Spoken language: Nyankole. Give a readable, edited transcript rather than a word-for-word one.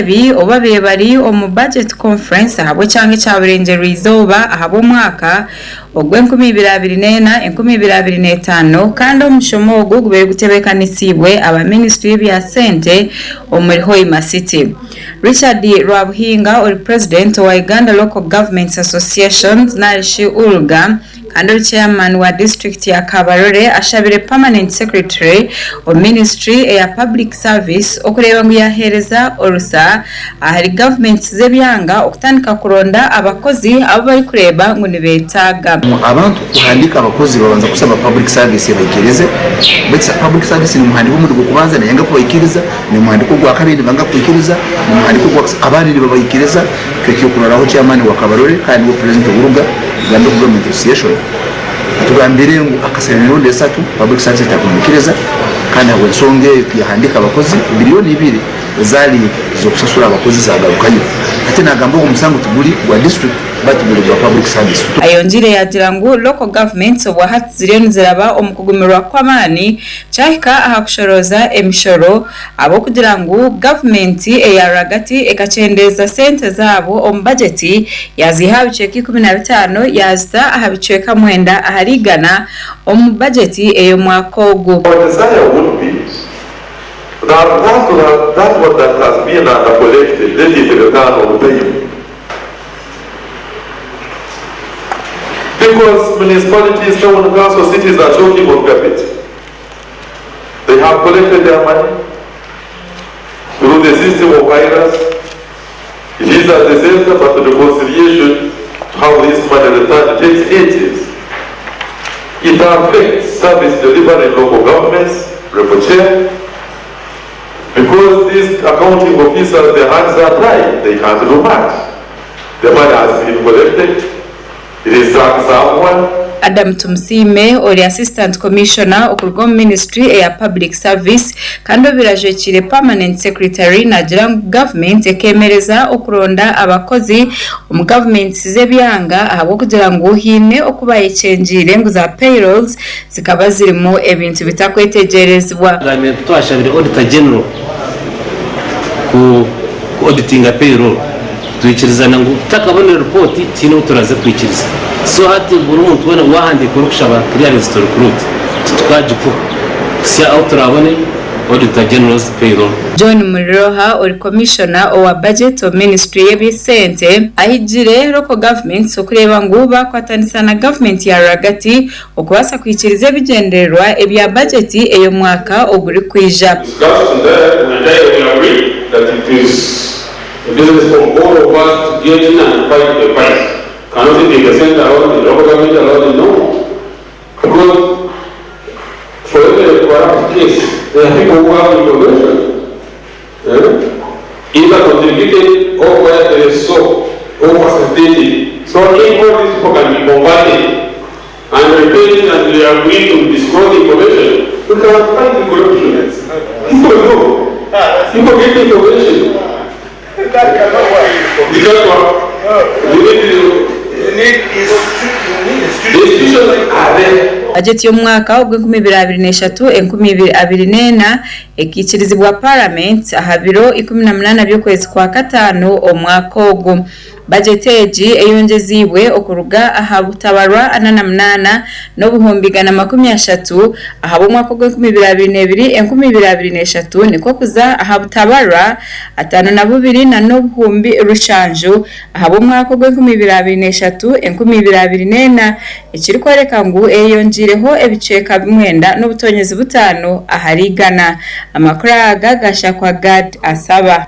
Ebi obu babaire bari omu Budget Conference ahabw'ekyanga ekya Burengyerwa-izooba ahabw'omwaka ogw'enkumiibiri-abiri-n'ena, enkumiibiri-abiri-n'etaano kandi omushomo ogu gubaire gutebeekanisiibwe aba minisitule y'ebya sente omuri Hoima City. Richard Rwabuhinga ori Purezidenti owa Uganda Local Governments Association narishi ULGA, Kandi ori Chairman wa disiturikiti ya Kabarole ashabire Permanent Secretary omu minisiture eya Public Service okureeba ngu yaheereza orusa ahari gavumenti z'ebyanga okutandika kuronda abakozi abu barikureeba ngu nibetaaga. Abantu kuhandiika abakozi babanza kusaba Public Service ebaikirize, baitu Public Service nimuhandiika omurundi gw'okubanza neyanga kubaikiriza, nimuhandiika ogwakabiri nibanga kwikiriza, nimuhandiika ogwakasatu abandi nibabaikiriza. Nk'ekyokurorraho Chairman wa Kabarole kandi niwe President w'oruga Uganda Local Government Association atugambire ngu akasaba emirundi esatu Public Service etakumwikiriza kandi ahabw'ensonga eyo tiyahandiika abakozi biliyoni ibiri ezaali z'okusasura abakozi zagarukayo. Hati nagamba ogu omusango tiguri gwa district baitu guri gwa Public Service. Ayongiire yaagira ngu Local Governments obwahati ziriyo niziraba omu kugumirwa kw'amaani kyahika aha kushorooza emishoro Ahabw'okugira ngu gavumenti eya rwagati ekakyendeeza sente zaabo omu bajeti yaaziiha aha bicweka 15 yaazita aha bicweka mwenda ahari igana omu bajeti ey'omwaka ogu. Our desire would be that that that what that has been under collected let it return on time because municipalities, town council, cities are choking on garbage. They have collected their money through the system of IRAS. It is at the center, but the reconciliation to have this money returned takes ages. It affects service delivery in local governments, Chair, because these accounting officers, their hands are tied, they can't do much. The money has been collected, it is stuck somewhere. Adam Tumusiime ori Assistant Commissioner okuruga omu minisiture eya Public Service kandi obaire ajwekiire Permanent Secretary naagira ngu gavumenti ekeemereza okuronda abakozi omu gavumenti z'ebyanga ahabw'okugira ngu haine oku baayekyengiire ngu za payrolls zikaba zirimu ebintu bitakwetegyerezibwa. Tugambire ngu twashabire Auditor General ku auditinga payroll. Twikirizana ngu tutakabonire ripooti tihaine ou turaze kwikiriza. So hati buri muntu weena waahandiika orikushaba clearance to recruit titukagikuha kuhitsya ahu turaabone Auditor General's payroll. John Muriroha ori Commissioner owa Budget omu Ministry y'eby'esente ahigire Local Governments okureeba ngu baakwatanisa na Gavumenti ya rwagati okubaasa kuhikiiriza ebigyendererwa ebya bajeti ey'omwaka ogurikwija. Discussed there and I will agree that it is a business for all of us to get in and fight the fight. Cannot be the center alone, the local government alone, no. Because for every corrupt case, there are people who have information. Eh? Either contributed or where they saw or facilitated. So if all these people can be converted and repent and they agree to disclose information, we can fight the corruption. People know. People get information. That cannot work. It can't work. You need to, you need institutions are there. Bajeti y'omwaka ogw'enkumi 2023, 2024 ekaikirizibwa Paramenti aha biro 18 by'okwezi kwa Kataano omwaka ogu. Bajeti egi eyongyeziibwe okuruga aha butabarwa 48 n'obuhumbi 130 ahabw'omwaka ogw'enkumi ibiri abiri n'ebiri enkumi ibiri abiri n'eshatu nikwo kuza aha butabarwa 52 na n'obuhumbi rushanju ahabw'omwaka ogw'enkumi ibiri abiri n'eshatu enkumi ibiri abiri n'ena ekirikworeka ngu eyeyongyeireho ebicweka mwenda n'obutonyezi butaano ahari igana. Amakuru aga gashakwa Gad Asaba.